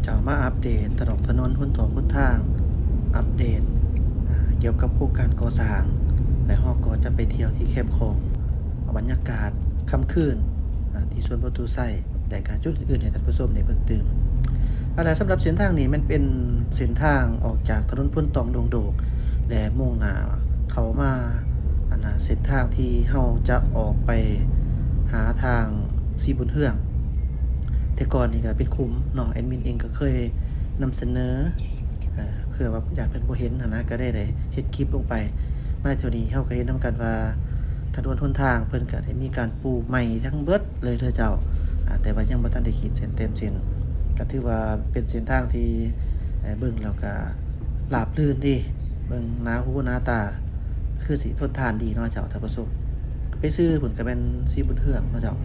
ເຈົ້າ ມາອັບເດດຕະຫຼອດຖະໜົນຫົນຕອກຫົນທາງ ອັບເດດ ອາ ກ່ຽວກັບໂຄງການກໍ່ສ້າງ ແລະ ເຮົາກໍຈະໄປທ່ຽວທີ່ແຄມຂອງ ບັນຍາກາດຄ່ຳຄືນ ອາ ທີ່ສວນປະຕູໄຊ ແລະ ກະຈຸດອື່ນໆໃຫ້ທ່ານຜູ້ຊົມໄດ້ເບິ່ງຕື່ມ. ແລະ ສຳລັບເສັ້ນທາງນີ້ ມັນເປັນເສັ້ນທາງອອກຈາກຖະໜົນໂພນຕອງດົງໂດກ ແລະ ມຸ່ງໜ້າເຂົ້າມາ ອັນນ່າ ເສັ້ນທາງທີ່ເຮົາຈະອອກໄປຫາທາງສີບຸນເຮືອງ. ແຕ່ກ່ອນນີ້ກໍເປັນຂຸມເນາະ, ແອດມິນເອງກໍເຄີຍນຳສະເໜີ ເອີ ເພື່ອວ່າຢ້ານເພິ່ນບໍ່ເຫັນຫັ້ນນະ ກໍໄດ້ ໄດ້ເຮັດຄລິບລົງໄປ. ມາເທື່ອນີ້ເຮົາກໍເຫັນນຳກັນວ່າ ຖະໜົນຫົນທາງເພິ່ນກໍໄດ້ມີການປູໃໝ່ທັງເບິດເລີຍເດີເຈົ້າ. ອາ ແຕ່ວ່າຍັງບໍ່ທັນໄດ້ຂີດເສັ້ນແຕ້ມເສັ້ນ ກໍຖືວ່າເປັນເສັ້ນທາງທີ່ ເອີ ເບິ່ງແລ້ວກໍລາບລື່ນດີ, ເບິ່ງໜ້າຫູໜ້າຕາ ຄືຊິທົນທານດີເນາະເຈົ້າທ່ານຜູ້ຊົມ. ໄປຊື່ພຸ້ນກໍແມ່ນສີບຸນເຮືອງເນາະເຈົ້າ.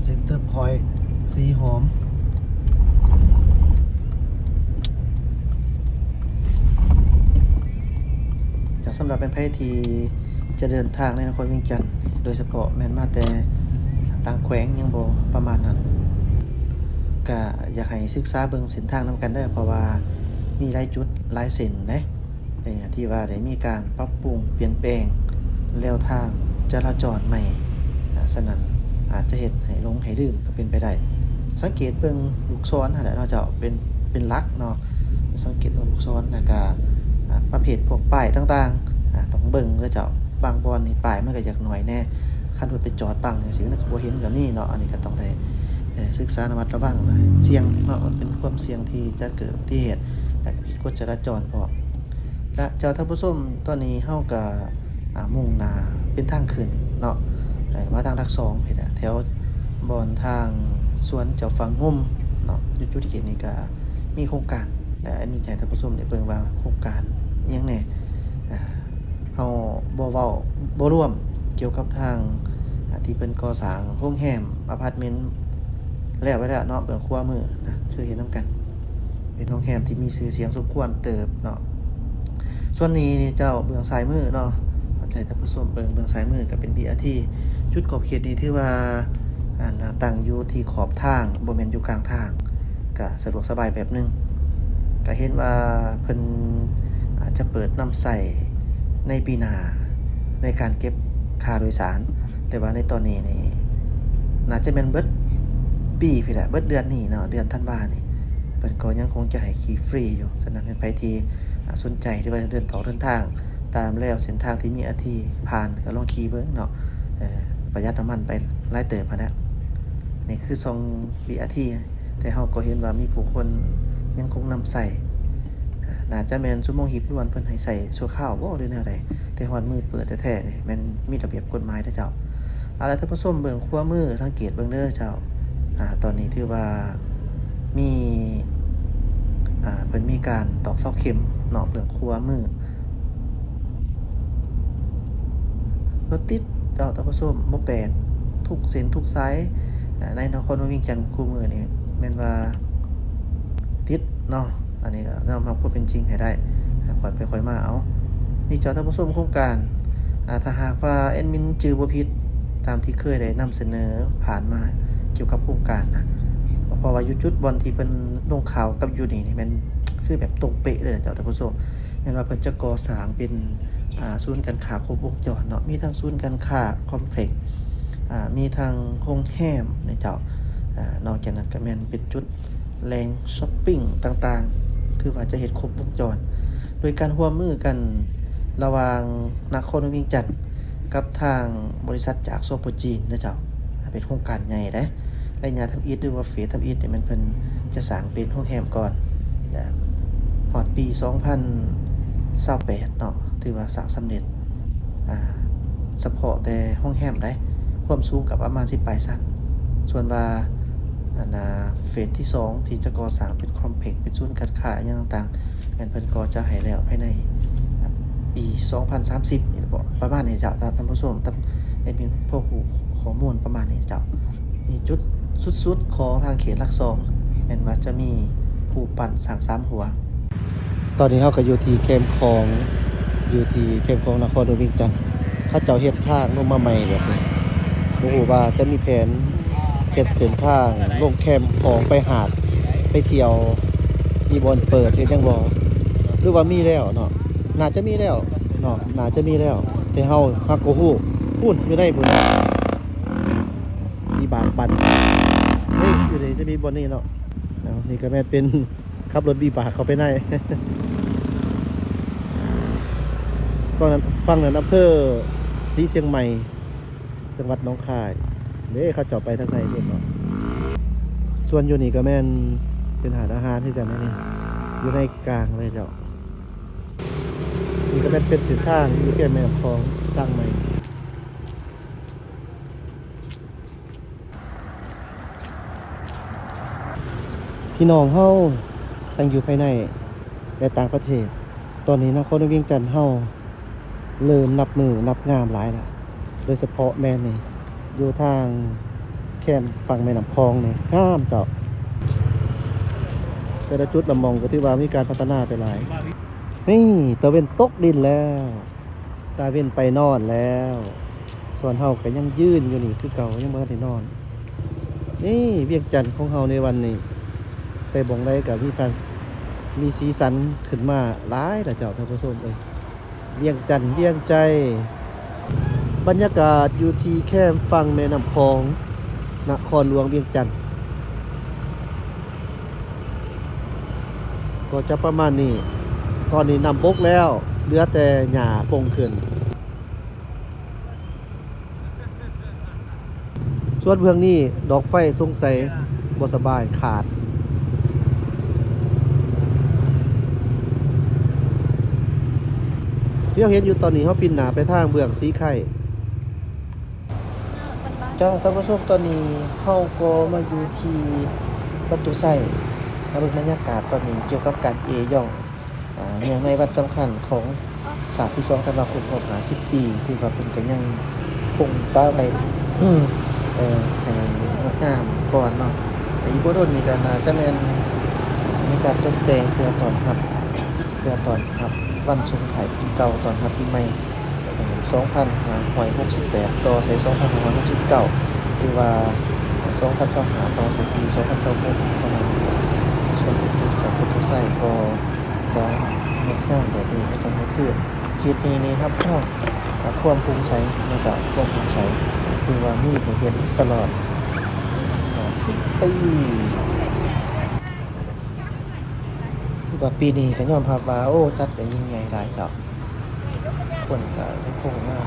ເຊັນເຕີພອຍ ສີຫອມ. ເຈົ້າ ສຳລັບແມ່ນໃຜທີ່ຈະເດີນທາງໃນນະຄອນວຽງຈັນ ໂດຍສະເພາະແມ່ນມາແຕ່ຕ່າງແຂວງ ຍັງບໍ່ປະມານນັ້ນ ກະຢາກໃຫ້ສຶກສາເບິ່ງເສັ້ນທາງນຳກັນເດີ ເພາະວ່າມີຫຼາຍຈຸດຫຼາຍເສັ້ນເດ້ ທີ່ວ່າໄດ້ມີການປັບປຸງປ່ຽນແປງແລວທາງຈະລາຈອນໃໝ່. ອາ ສະນັ້ນອາດຈະເຮັດໃຫ້ຫຼົງໃຫ້ລືມກໍເປັນໄປໄດ້. ສັງເກດເບິ່ງລູກສອນຫັ້ນແຫຼະເນາະເຈົ້າ ເປັນ ເປັນຫຼັກເນາະ. ສັງເກດເບິ່ງລູກສອນ ແລ້ວກະ ອາ ປະເພດພວກປ້າຍຕ່າງໆ ອາ ຕ້ອງເບິ່ງເດີເຈົ້າ. ບາງບ່ອນນີ້ປ້າຍມັນກໍຢາກໜ້ອຍແດ່ ຄັນລົດໄປຈອດບັງຈັ່ງຊີ້ ມັນກໍບໍ່ເຫັນກໍມີເນາະ. ອັນນີ້ກໍຕ້ອງໄດ້ ເອີ ສຶກສາລະມັດລະວັງ ສ່ຽງເນາະ ມັນເປັນຄວາມສ່ຽງທີ່ຈະເກີດອຸບັດຕິເຫດ ແລ້ວກໍຜິດກົດຈະລາຈອນພ້ອມ. ແລະ ເຈົ້າທ່ານຜູ້ຊົມ ຕອນນີ້ເຮົາກໍ ອາ ມຸ່ງໜ້າເປັນທາງຂຶ້ນເນາະ ເອີ ມາທາງຫຼັກສອງພີ້ແຫຼະ ແຖວບ່ອນທາງສວນເຈົ້າຝັ່ງງຸ່ມເນາະ. ຢູ່ຈຸດເຂດນີ້ກໍມີໂຄງການ ແລະ ອາ ຢາກໃຫ້ທ່ານຜູ້ຊົມໄດ້ເບິ່ງວ່າໂຄງການອີ່ຫຍັງແດ່. ອາ ເຮົາບໍ່ເວົ້າ ບໍ່ລວມກ່ຽວກັບທາງ ອາ ທີ່ເພິ່ນກໍ່ສ້າງໂຮງແຮມ ອາພາດເມັນ ແລ້ວໄປແລ້ວເນາະ ເບື້ອງຂວາມືນະ ຄືເຫັນນຳກັນ ເປັນໂຮງແຮມທີ່ມີຊື່ສຽງສົມຄວນເຕີບເນາະ. ສ່ວນນີ້ນີ້ເຈົ້າ ເບື້ອງຊ້າຍມືເນາະ ໃຫ້ທ່ານຜູ້ຊົມເບິ່ງ ເບື້ອງຊ້າຍມືກໍເປັນ ບີ ອາ ທີ ຈຸດຂອບເຂດນີ້ຖືວ່າ ອັນ ຕັ້ງຢູ່ທີ່ຂອບທາງ ບໍ່ແມ່ນຢູ່ກາງທາງ ກະສະດວກສະບາຍແບບໜຶ່ງ. ກະເຫັນວ່າເພິ່ນອາດຈະເປີດນຳໃຊ້ໃນປີໜ້າ ໃນການເກັບຄ່າໂດຍສານ, ແຕ່ວ່າໃນຕອນນີ້ນີ້ ໜ້າຈະແມ່ນເບິດປີພຸ້ນແຫຼະ ເບິດເດືອນນີ້ເນາະ ເດືອນທັນວານີ້ ເພິ່ນກໍຍັງຄົງຈະໃຫ້ຂີ່ຟຣີຢູ່. ສະນັ້ນ ໃຜທີ່ ອາ ສົນໃຈທີ່ວ່າຈະເດີນ ອອກເດີນທາງຕາມແລວເສັ້ນທາງທີ່ມີ ບີ ອາ ທີ ຜ່ານ ກໍລອງຂີ່ເບິ່ງເນາະ ເອີ ປະຢັດນ້ຳມັນໄປຫຼາຍເຕີບຫັ້ນແຫຼະ. ນີ້ຄືຊ່ອງ ບີ ອາ ທີ ແຕ່ເຮົາກໍເຫັນວ່າມີຜູ້ຄົນຍັງຄົງນຳໃຊ້ ອາ ໜ້າຈະແມ່ນຊົ່ວໂມງຮີບດ່ວນເພິ່ນໃຫ້ໃຊ້ຊົ່ວຄາວບໍ ຫຼືແນວໃດ ແຕ່ຮອດມື້ເປີດແທ້ໆນີ້ແມ່ນມີລະບຽບກົດໝາຍເດີເຈົ້າ. ເອົາລະ ທ່ານຜູ້ຊົມເບື້ອງຂວາມື ສັງເກດເບິ່ງເດີເຈົ້າ ອາ ຕອນນີ້ຖືວ່າມີ ອາ ເພິ່ນມີການຕອກເສົາເຂັມເນາະ ເບື້ອງຂວາມື. ລົດຕິດເຈົ້າທ່ານຜູ້ຊົມ ບໍ່ແປກ ທຸກເສັ້ນທຸກສາຍ ອາ ໃນນະຄອນຫຼວງວຽງຈັນຄູ່ມື້ນີ້ແມ່ນວ່າຕິດເນາະ. ອັນນີ້ກໍຍອມຮັບຄວາມເປັນຈິງໃຫ້ໄດ້ ອາ ຄ່ອຍໄປຄ່ອຍມາເອົາ. ນີ້ເຈົ້າທ່ານຜູ້ຊົມ ໂຄງການ ອາ ຖ້າຫາກວ່າແອດມິນຈື່ບໍ່ຜິດ ຕາມທີ່ເຄີຍໄດ້ນຳສະເໜີຜ່ານມາກ່ຽວກັບໂຄງການນະ ເພາະວ່າຢູ່ຈຸດບ່ອນທີ່ເພິ່ນລົງຂ່າວກັບຢູ່ນີ້ນີ້ ແມ່ນຄືແບບຕົງເປະເລີຍເຈົ້າທ່ານຜູ້ຊົມ. ແມ່ນວ່າເພິ່ນຈະກໍ່ສ້າງເປັນ ອາ ສູນການຄ້າຄົບວົງຈອນເນາະ ມີທັງສູນການຄ້າຄອມເພລັກ ອາ ມີທັງໂຮງແຮມນີ້ເຈົ້າ ອາ ນອກຈາກນັ້ນກໍແມ່ນເປັນຈຸດແຫຼ່ງຊັອບປິງຕ່າງໆ ຖືວ່າຈະເຮັດຄົບວົງຈອນ ໂດຍການຮ່ວມມືກັນລະຫວ່າງນະຄອນຫຼວງວຽງຈັນ ກັບທາງບໍລິສັດຈາກ ສປ ຈີນເນາະເຈົ້າ. ເປັນໂຄງການໃຫຍ່ເດ້ ໄລຍະທຳອິດ ຫຼືວ່າເຟສທຳອິດນີ້ແມ່ນເພິ່ນຈະສ້າງເປັນໂຮງແຮມກ່ອນ ແລະ ຮອດປີສອງພັນຊາວແປດເນາະ ຖືວ່າສ້າງສຳເລັດ ອາ ສະເພາະແຕ່ໂຮງແຮມໃດ ຄວາມສູງກໍປະມານສິບປາຍຊັ້ນ. ສ່ວນວ່າ ອັນນາ ເຟສທີສອງ ທີ່ຈະກໍ່ສ້າງເປັນຄອມເພລັກ ເປັນສູນການຄ້າຫຍັງຕ່າງໆ ແມ່ນເພິ່ນກໍຈະໃຫ້ແລ້ວພາຍໃນ ອາ ປີສອງພັນສາມສິບນີ້ແຫຼະ ປະມານນີ້ເຈົ້າ ທ່ານ ທ່ານຜູ້ຊົມ ຕາມແອດມິນພໍຮູ້ຂໍ້ມູນປະມານນີ້ເຈົ້າ. ນີ້ຈຸດສຸດໆຂອງທາງເຂດຫຼັກສອງ ແມ່ນວ່າຈະມີຮູບປັ້ນຊ້າງສາມຫົວ. ຕອນນີ້ເຮົາກໍຢູ່ທີ່ແຄມຂອງ ຢູ່ທີ່ແຄມຂອງນະຄອນຫຼວງວຽງຈັນ ເຂົາເຈົ້າເຮັດທາງລົງມາໃໝ່ແບບນີ້ ບໍ່ຮູ້ວ່າຈະມີແຜນ ເຮັດເສັ້ນທາງລົງແຄມຂອງໄປຫາດ ໄປທ່ຽວ ມີບ່ອນເປີດເຮັດຫຍັງບໍ່ ຫຼືວ່າມີແລ້ວເນາະ? ໜ້າຈະມີແລ້ວເນາະ ໜ້າຈະມີແລ້ວ ແຕ່ເຮົາຫາກບໍ່ຮູ້. ພຸ້ນ ຢູ່ໃນພຸ້ນ ມີບາງປັນ ເຮີ້ຍ ຢູ່ໃນຈະມີບ່ອນນີ້ເນາະ. ເອົາ ນີ້ກໍແມ່ນເປັນ ຂັບລົດວິບາກເຂົ້າໄປໃນ ຝັ່ງນັ້ນ ຝັ່ງນັ້ນອຳເພີສີຊຽງໃໝ່ ຈັງຫວັດໜອງຄາຍເດ້. ເຂົາເຈົ້າໄປທາງໃນພຸ້ນເນາະ. ສ່ວນຢູ່ນີ້ກໍແມ່ນເປັນຮ້ານອາຫານຄືກັນນີ້ ຢູ່ໃນກາງເລີຍເຈົ້າ. ນີ້ກໍແມ່ນເປັນເສັ້ນທາງຢູ່ແຄມແມ່ນ້ຳຂອງ ທາງໃໝ່. ພີ່ນ້ອງເຮົາທັງຢູ່ພາຍໃນ ແລະ ຕ່າງປະເທດ, ຕອນນີ້ນະຄອນຫຼວງວຽງຈັນເຮົາເລີ່ມນັບມື້ນັບງາມຫຼາຍລະ, ໂດຍສະເພາະແມ່ນນີ້ ຢູ່ທາງແຄມຝັ່ງແມ່ນ້ຳຂອງນີ້ງາມເຈົ້າ. ແຕ່ລະຈຸດລະໝ່ອງກໍຖືວ່າມີການພັດທະນາໄປຫຼາຍ. ນີ້ ຕາເວັນຕົກດິນແລ້ວ. ຕາເວັນໄປນອນແລ້ວ, ສ່ວນເຮົາກໍຍັງຢືນຢູ່ນີ້ຄືເກົ່າ, ຍັງບໍ່ທັນໄດ້ນອນ. ນີ້ ວຽງຈັນຂອງເຮົາໃນວັນນີ້ ໄປບ່ອນໃດກໍມີການ ມີສີສັນຂຶ້ນມາຫຼາຍລະເຈົ້າທ່ານຜູ້ຊົມເອີຍ. ວຽງຈັນ ວຽງໄຈ ບັນຍາກາດຢູ່ທີ່ແຄມຝັ່ງແມ່ນ້ຳຂອງ ນະຄອນຫຼວງວຽງຈັນ ກໍຈະປະມານນີ້. ຕອນນີ້ນ້ຳບົກແລ້ວ, ເຫຼືອແຕ່ຫຍ້າປົງຂຶ້ນ. ສ່ວນເບື້ອງນີ້ ດອກໄຟສົງໄສບໍ່ສະບາຍຂາດ. ທີ່ເຮົາເຫັນຢູ່ຕອນນີ້ ເຮົາປິ່ນໜ້າໄປທາງເບື້ອງສີໄຄ. ເຈົ້າ ທ່ານຜູ້ຊົມ, ຕອນນີ້ເຮົາກໍມາຢູ່ທີ່ປະຕູໄຊ. ມາເບິ່ງບັນຍາກາດຕອນນີ້ກ່ຽວກັບການເອຢອງ ອາ ເນື່ອງໃນວັນສຳຄັນຂອງຊາດທີສອງທັນວາຄົມ ຄົບຮອບຫ້າສິບປີ, ຖືວ່າເພິ່ນກໍຍັງຄົງປະໄວ້ ເອີ ໃຫ້ງົດງາມກ່ອນເນາະ. ແຕ່ອີກບໍ່ດົນນີ້ກໍໜ້າຈະແມ່ນມີການຕົກແຕ່ງເພື່ອຕ້ອນຮັບ ເພື່ອຕ້ອນຮັບວັນສົ່ງທ້າຍປີເກົ່າ ຕ້ອນຮັບປີໃໝ່ ສອງພັນຫ້າຮ້ອຍຫົກສິບແປດ ຕໍ່ໃສ່ສອງພັນຫ້າຮ້ອຍຫົກສິບເກົ້າ ຫຼືວ່າສອງພັນຊາວຫ້າ ຕໍ່ໃສ່ປີສອງພັນຊາວຫົກ ປະມານນີ້. ສ່ວນຂອງປະຕູໄຊກໍຈະງົດງາມແບບນີ້ໃນຕອນກາງຄືນ. ເຂດນີ້ນີ້ຮັບຮອງ ອາ ຄວາມໂປ່ງໃສ ແລະກະຄວາມໂປ່ງໃສ ຄືວ່າມີໃຫ້ເຫັນຕະຫຼອດຫ້າສິບປີ. ຖືວ່າປີນີ້ກໍຍອມຮັບວ່າ ໂອ້ ຈັດໄດ້ຍິ່ງໃຫຍ່ຫຼາຍເຈົ້າ. ຄົນກໍຍັງຄົງມາ